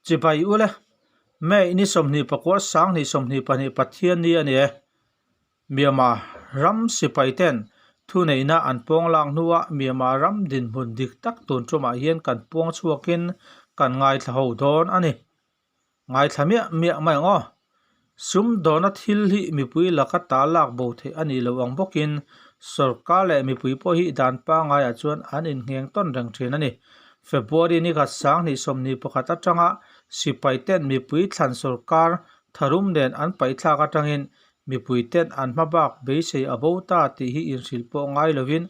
Chibai ule, May ni 24 2022 Pathian ni a ni e. Myanmar ram sipai ten thuneihna an pawng lak hnuah Myanmar ram dinhmun dik tak tun tumah hian kan puang chhuakin kan ngaithla ho dawn a ni. Ngaithla miah miah mai ang aw. Sumdawna thil hi mipui laka ta lak bo theih a nih loh ang bawkin sorkar leh mipui pawh hi dan pangaiah chuan an inngheng tawn reng thin a ni. February ni khat 2021 atanga sipai ten mipui thlan sorkar tharum nen an paihthlak atangin mipui ten an hmabak beisei a bo ta tih hi inhrilh pawh ngai lovin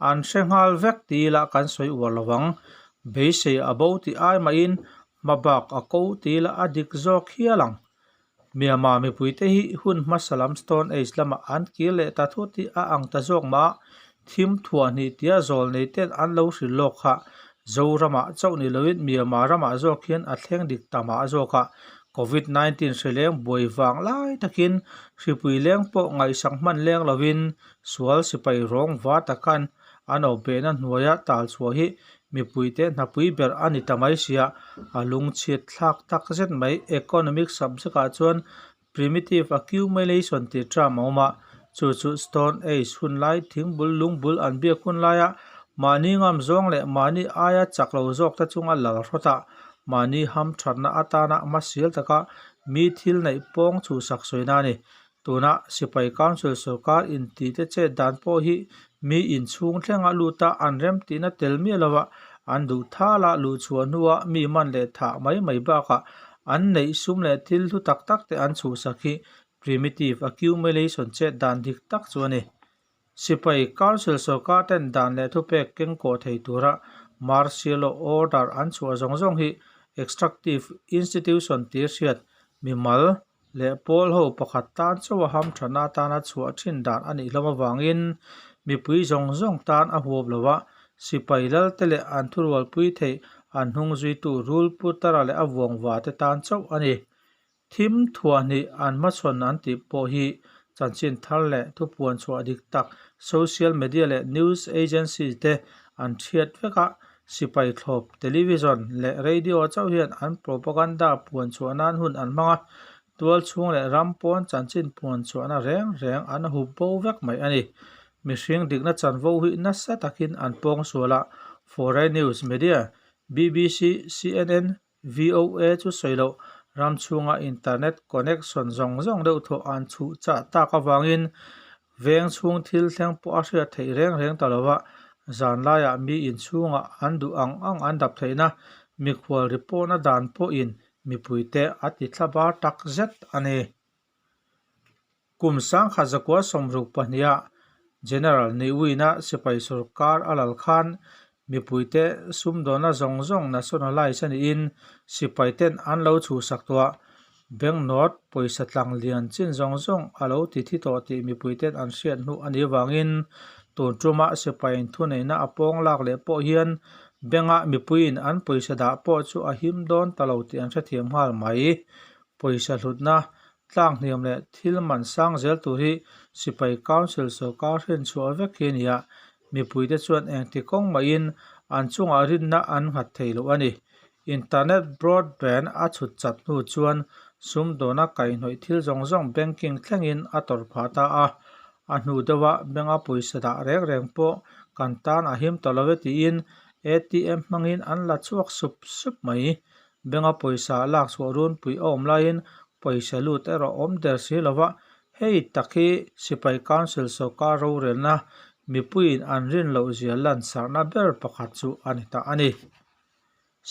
an hre nghal vek ti ila kan sawi uar lo vang. Beisei a bo tih ai mahin Hmabak a ko ti ila a dik zawk hial ang. Myanmar mipuite hi hun hmasa lam Stone Age lamah an kir leh ta thut hi a ang ta zawk mah a, thim thuah hnih tia zawl nei ten an lo hrilh lawk kha Zoramah chauh ni loin Myanmar ramah zawk hian a thleng dik ta mah zawk a, Covid 19 hri leng buai vang lai takin hripui leng pawh ngaihsak hman leng lovin sual sipai rawng va takan an awpbehna hnuaia tal chhuah hi Mipuite hnapui ber a ni ta mai sia, a lungchhiat thlak tak zet mai. Economic subject ah chuan primitive accumulation tih term a awm a, chu chu Stone Age hun lai thingbul lungbul an biak hun laia mahni ngam zawng leh mahni aia chak lo zawk te chunga lal hrawt a, mahni hamthatna atana hmasial taka mi thil neih pawng chhuhsak sawina a ni. Tuna Sipai Council sorkar intite chet dan pawh hi mi inchhung thlenga luta an remtihna tel miah lova an duh thala luhchhuah hnua mi man leh thah mai mai bakah an neih sum leh thil hlu tak tak te an chhuhsak hi primitive accumulation chet dan dik tak chu a ni. Sipai Council sorkar ten dan leh thupek kengkawh thei tura martial law order an chhuah zawng zawng hi extractive institution tir hriat mimal leh pawl ho pakhat tan chauh a hamthatna atana chhuah thin dan a nih hlawm avangin mipui zawng zawng tan a huap lo a, sipai lal te leh an thurualpui theih an hnung zuitu rul putara leh a vuangva te tan chauh a ni. Thim thuahhnih an hmachhawn an tih pawh hi chanchin thar leh thupuan chhuah dik tak social media leh news agency te an thiat vek a, Sipai thlawp, television leh radio chauh hian an propaganda puan chhuah nan hun an hmang a, tual chhung leh ram pawn chanchin puan chhuahna reng reng an hup bo vek mai a ni. Mihring dikna chanvo hi nasa takin an pawng sual a, foreign news media, BBC, CNN, VOA chu sawi loh, ram chhunga internet connection zawng zawng deuh thawh an chhuh chah tak avangin veng chhung thil thleng pawh a hriat theih reng reng ta lo va, zan laiah mi inchhungah an duh ang ang an dap theihna mikhual report-na dan pawhin mipuite a ti thla bar tak zet a ni. Kum 1962 ah General Ne Win-a sipai sorkar a lal khan mipuite sumdawnna zawng zawng nationalise a niin sipaiten an lo chhuhsak tawh a, bank note pawisa tlang lian chin zawng zawng a lo ti thi tawh tih mipuiten an hriat hnu a nih avangin tun tuma sipaiin thuneihna a pawng lak leh pawh hian bank-ah mipuiin an pawisa dah pawh chu a him dawn ta lo tih an hrethiam nghal mai. Pawisa hlutna Tlang hniam leh thil man sang zel tur hi Sipai Council sorkar hrinchhuah vek hi a ni a, mipuite chuan engti kawng mahin an chungah rinna an nghat thei loh a ni. Internet broadband a chhut chat hnu chuan sumdawna kaihhnawih thil zawng zawng banking thlengin a tawrh phah ta a, a hnu deuha bank-a pawisa dah reng reng pawh kan tan a him ta lo e tiin ATM hmangin an la chhuak sup sup mai. Bank-a pawisa lak chhuah runpui a awm laiin pawisa lut erawh awm der si lo va, hei tak hi Sipai Council sorkar rorelna mipuiin an rin loh zia lansarhna ber pakhat chu a ni ta a ni.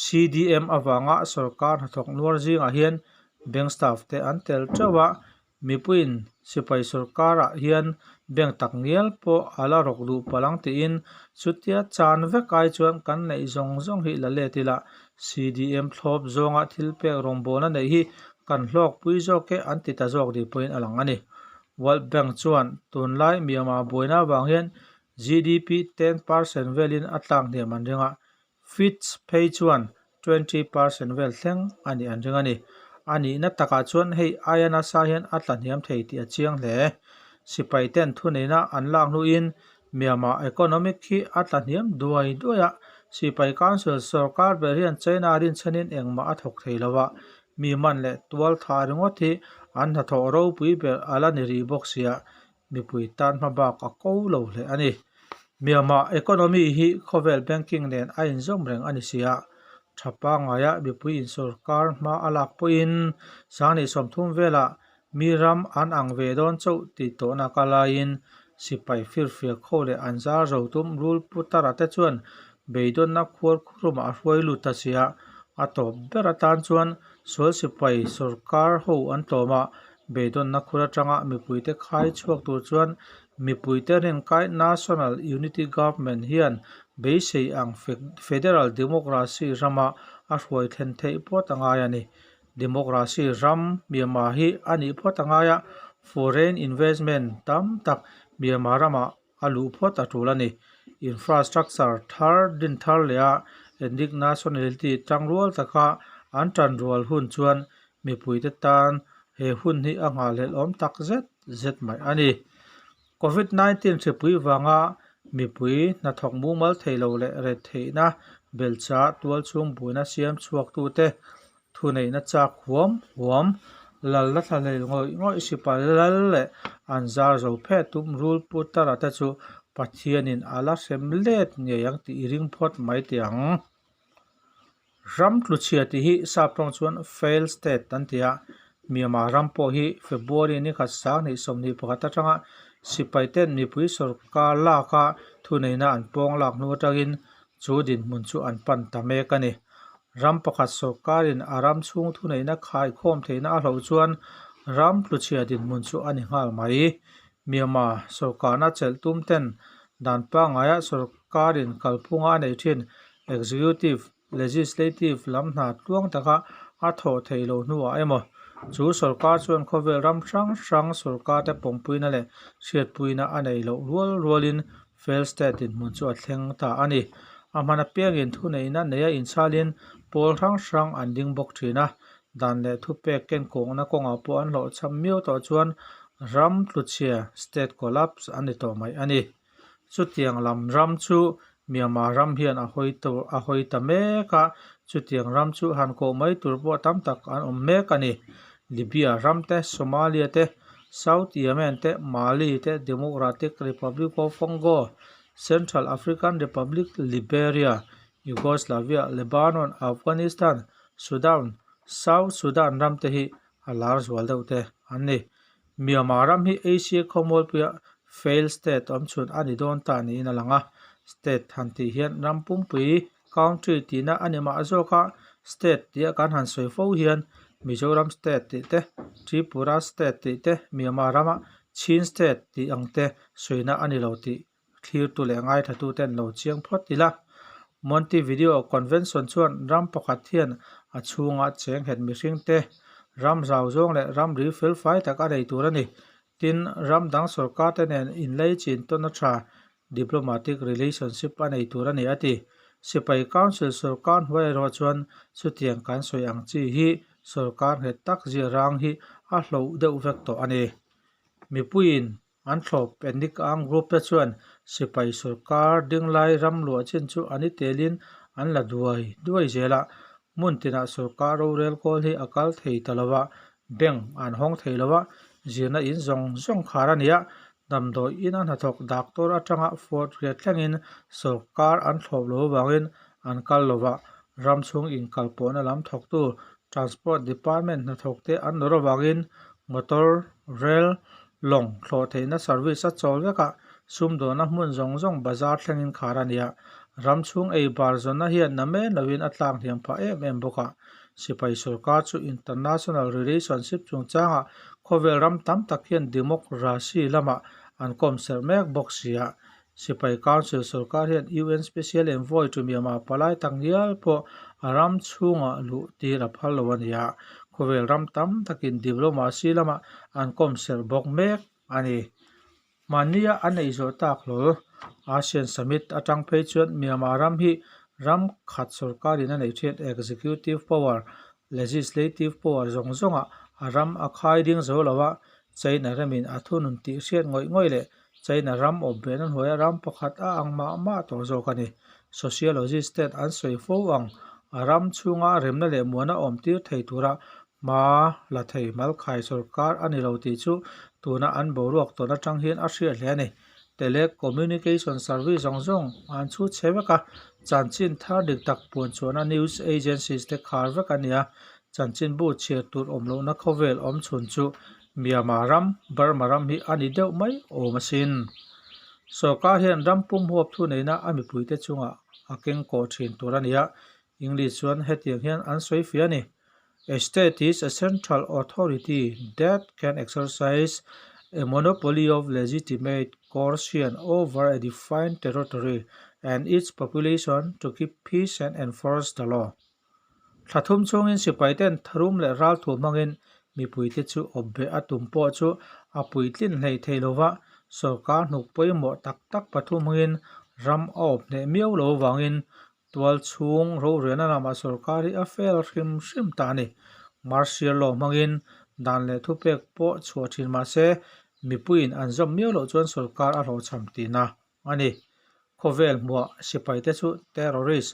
CDM avanga sorkar hnathawk nuar zingah hian bank staff te an tel teuh a, Mipuiin sipai sorkarah hian bank tak ngial pawh a la rawk duh palh ang tiin chutia chan vek ai chuan kan neih zawng zawng hi la let ila CDM thlawp zawnga thil pek rawngbawlna neih hi kan hlawkpui zawk e an ti ta zawk tih pawhin a lang a ni. World Bank chuan tunlai Myanmar buaina avang hian GDP 10% velin a tlak hniam an ring a, Fitch phei chuan 20% vel thleng a nih an ring a ni. A nihna takah chuan hei aia nasa hian a tla hniam thei tih a chiang hle. Sipai ten thuneihna an lak hnuin Myanmar economic hi a tla hniam duai duai a, Sipai Council sorkar ber hian China rinchhanin engmah a thawk thei lo a, mi man leh tual thah ringawt hi an hnathawh ropui ber a la ni rih bawk sia, mipui tan hma bak a ko lo hle a ni. Myanmar economy hi khawvel banking nen a inzawm reng a ni sia, tha pangngaia mipui in sorkar hma a lak pawhin 2030 velah mi ram an ang ve dawn chauh tih tawhna ka laiin sipai firfiak ho leh an zar zo tum rul putara te chuan beidawnna khuar khurumah a hruai lut ta sia, a tawp ber atan chuan sual sipai sorkar ho an tlawm a, beidawnna khur atanga mipuite khai chhuak tur chuan mipuite rinkai National Unity Government hian beisei ang Federal Democracy rama a hruai thlen theih phawt a ngai a ni. Democracy ram Myanmar hi a nih phawt a ngai a, foreign investment tam tak Myanmar ramah a luh phawt a tul a ni. Infrastructure thar din thar leh a ethnic nationality tangrual taka an tanrual hun chuan mipuite tan he hun hi a nghahhlelh awm tak zet zet mai a ni. Covid 19 hripui vanga mipui hnathawk mumal thei lo leh retheihna belcha tualchhung buaina siam chhuaktute Thuneihna chak huam huam, lalna thlahlel ngawih ngawih sipai lal leh an zar zo phet tum rul pu tara te chu Pathianin a la hrem let ngei ang tih i ring phawt mai teh ang. Ram tluchhia tih hi sap tawng chuan failed state an ti a, Myanmar ram pawh hi February ni khat 2021 atanga sipai ten mipui sorkar laka thuneihna an pawng lak hnu atangin chu dinhmun chu an pan ta mek a ni. Ram pakhat sorkarin a ram chhung thuneihna khaikhawm theihna a hloh chuan ram tluchhia dinhmun chu a ni nghal mai. Myanmar sorkarna chelh tum ten dan pangngaia sorkarin kalphunga a nei thin executive, legislative lam hna tluang taka a thawh theih loh hnuah emaw chu sorkar chuan khawvel ram hrang hrang sorkarte pawmpuina leh hriatpuina a nei loh rual rualin Fail state dinhmun chu a thleng ta a ni. A hman apiangin thuneihna neia inchhalin pawl hrang hrang an ding bawk thin a, dan leh thupek kenkawngna kawngah pawh an hlawhchham miau tawh chuan ram tluchhia, state collapse, a ni tawh mai a ni. Chutiang lam ram chu Myanmar ram hian a hawi tawh a hawi ta mek a, chutiang ram chu han kawh mai tur pawh tam tak an awm mek a ni. Libya ram te, Somalia te, South Yemen te, Mali te, Democratic Republic of Congo, Central African Republic, Liberia, Yugoslavia, Lebanon, Afghanistan, Sudan, South Sudan ram te hi a lar zual deuh te an ni. Myanmar ram hi Asia khawmualpuia failed state awm chhun a ni dawn ta niin a lang a. State han tih hian ram pumpui, country, tihna a ni mah zawk a, state tia kan han sawi fo hian Mizoram state tih te, Tripura state tih te, Myanmar rama Chin state tih ang te sawina a ni lo tih thlirtu leh ngaithlatute an lo chiang phawt ila. Montevideo Convention chuan ram pakhat hian a chhunga cheng nghet mihringte ram zau zawng leh ramri felfai tak a nei tur a ni. Tin, ram dang sorkarte nen inlei chin tawn a tha diplomatic relationship a nei tur a ni a ti. Sipai Council sorkar hnuai erawh chuan chutiang kan sawi ang chi hi sorkar nghet tak zia rang hi a hloh deuh vek tawh a ni. Mipuiin An thlawp ethnic ang group te chuan sipai sorkar dinglai ram luah chin chu an i telin an la duai duai zel a, hmun tinah sorkar rorel kawl hi a kal thei ta lo a, bank an hawng thei lo a, zirna in zawng zawng khar a ni a, damdawi ina hnathawk doctor atanga fourth grade thlengin sorkar an thlawp lo avangin an kal lo a, ram chhung inkalpawhna lam thawktu transport department hnathawk te an nawr avangin motor, rail, Lawng thlawh theihna service a chawl vek a, sumdawhna hmun zawng zawng bazar thlengin khar a ni a. Ram chhung ei bar zawnna hian na men loin a tlak hniam phah em em bawk a. Sipai sorkar chu international relationship chungchangah khawvel ram tam tak hian democracy lamah an kawm serh mek bawk si a. Sipai Council sorkar hian UN Special Envoy to Myanmar palai tak ngial pawh a ram chhungah luh tir a phal lo a ni a, khawvel ram tam takin diplomacy lamah an kawm serh bawk mek a ni. Mahnia an ei zawh tak hlawl ASEAN Summit atang phei chuan Myanmar ram hi ram khat sorkarin a neih thin executive power, legislative power zawng zawngah a ram a khai ding zo lo a, China ramin a thunun tih hriat ngawih ngawih leh China ram awp behna hnuaia ram pakhat a ang mah mah tawh zawk a ni. Sociologist ten an sawi fo ang, a ram chhunga remna leh muana awm tir thei tura hma la thei malkhai sorkar a ni lo tih chu tuna an boruak tawn atang hian a hriat hle a ni. Telecommunication service zawng zawng an chhut chhe vek a, chanchin thar dik tak puan chhuahna news agencies te khar vek a ni a, chanchinbu chhiar tur awm lohna khawvel awm chhun chu Myanmar ram, Burma ram hi a ni deuh mai awm asin. Sorkar hian ram pum huap thu neihna a mipuite chungah a keng kawh thin tur a ni a, English chuan hetiang hian an sawi fia a ni, A state is a central authority that can exercise a monopoly of legitimate coercion over a defined territory and its population to keep peace and enforce the law. Thla thum chhungin sipaiten tharum leh ralthuam hmangin mipuite chu awpbeh a tum pawh chu a puitlin hlei thei lo va, sorkar hnuk pawimawh tak tak pathum hmangin ram a awp hneh miau lo avangin tual chhung rorelna lamah sorkar hi a fel hrim hrim ta a ni. Martial law hmangin dan leh thupek pawh chhuah thin mah se mipuiin an zawm miau loh chuan sorkar a hlawhchham tihna a ni. Khawvel hmuah sipaite chu terrorist,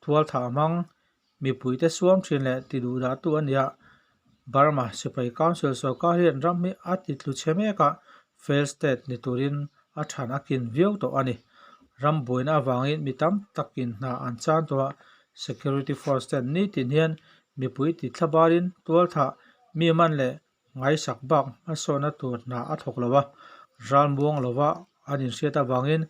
thualthah hmang, mipuite suam thin leh ti duh dahtu a ni a. Burma sipai council sorkar hian ram hi a ti tlu chhe mek a, failed state ni turin a than a kin viau tawh a ni. Ram buaina avangin mi tam takin hna an chan tawh a, security force ten nitin hian mipui ti thlabarin tualthah mi man leh Ngaisak bak hmasawnna tur hna a thawk lo a, ral muang lova an inhriat avangin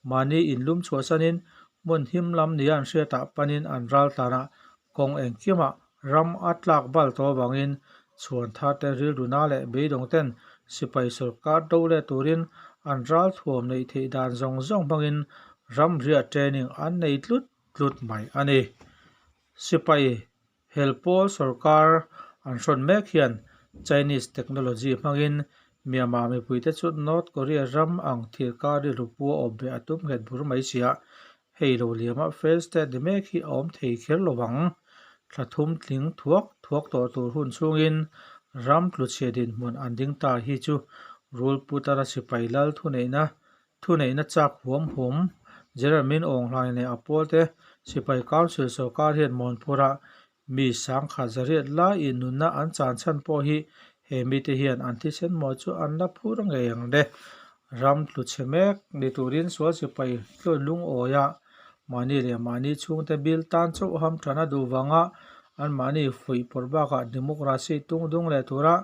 mahni inlum chhuahsanin hmun him lam nia an hriatah panin an ral tlanah kawng engkimah ram a tlak bal tawh avangin chhuan tharte rilruna leh beidawng ten sipai sorkar do leh turin an ral thuam neih theih dan zawng zawng hmangin ramriah training an nei tlut tlut mai a ni. Sipai Hel pawl sorkar an hrawn mek hian Chinese technology hmangin Myanmar mipuite chu North Korea ram ang thirkar rilru pu a awp ve a tum nghet bur mai sia. Hei lo liama fail state ni mek hi a awm thei kher lo ang. Thla thum tling thuak thuak tawh tur hun chhungin ram tluchhia dinhmun an ding ta hi chu rul putara sipai lal thuneihna Thuneihna chak huam huam General Min Aung Hlaing leh a pawlte Sipai Council sorkar hian Mawnphura mi sangkhat zariat laiin nunna an chan chhan pawh hi he mite hian an thisen maw chu an la phur ngei ang le. Ram tlu chhe mek ni turin sual sipai tlun lungawiah mahni leh mahni chhungte bil tan chauh ham than a duh vanga anmahni fuih pawrh bakah democracy tung dung leh tura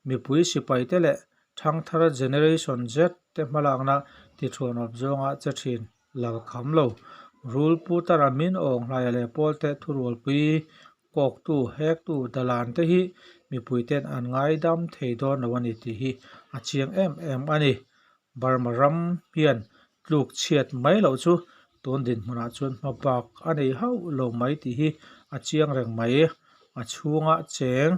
mipui sipaite leh Thangthar Generation Z te hmalakna tithuanawp zawnga che thin lal kham lo. Rul Putara min awng hlaia leh pawlte thurualpui kawktu, hektu, dalan te hi mipuiten an ngaidam thei dawn lo a ni tih hi a chiang em em a ni. Burma ram hian tluk chhiat mai loh chu tun dinhmunah chuan hma bak a nei hauh lo mai tih hi a chiang reng mai. A chhunga cheng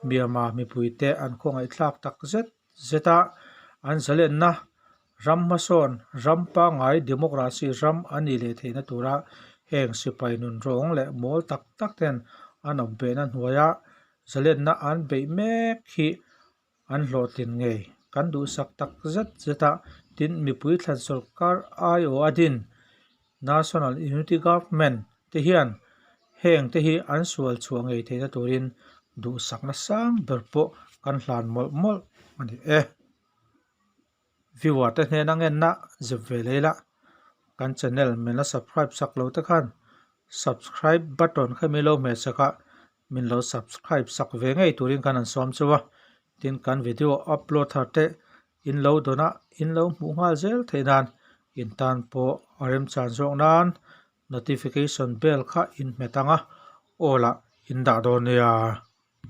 Myanmar mipuite an khawngaihthlak tak zet zet a, an zalenna ram hmasawn ram pangngai democracy ram a nih leh theihna tura heng sipai nun rawng leh mawl tak tak ten an awm behna hnuaia zalenna an beih mek hi An hlawhtlin ngei kan duhsak tak zet zet a, tin mipui thlan sorkar aiawh a din National Unity Government te hian heng te hi an sual chhuah ngei theihna turin duhsakna sang ber pawh kan hlan mawlh mawlh a ni e. Viewer te hnena ngenna zep ve leh ila kan channel min la subscribe sak lo te khan subscribe button kha min lo hmeh sak a min lo subscribe sak ve ngei turin khan an sawm chauh a tin kan video upload thar te in lo dawn a in lo hmuh nghal zel theih nan in tan pawh a remchan zawk nan notification bell kha in hmet ang a aw lah in dah dawn nia.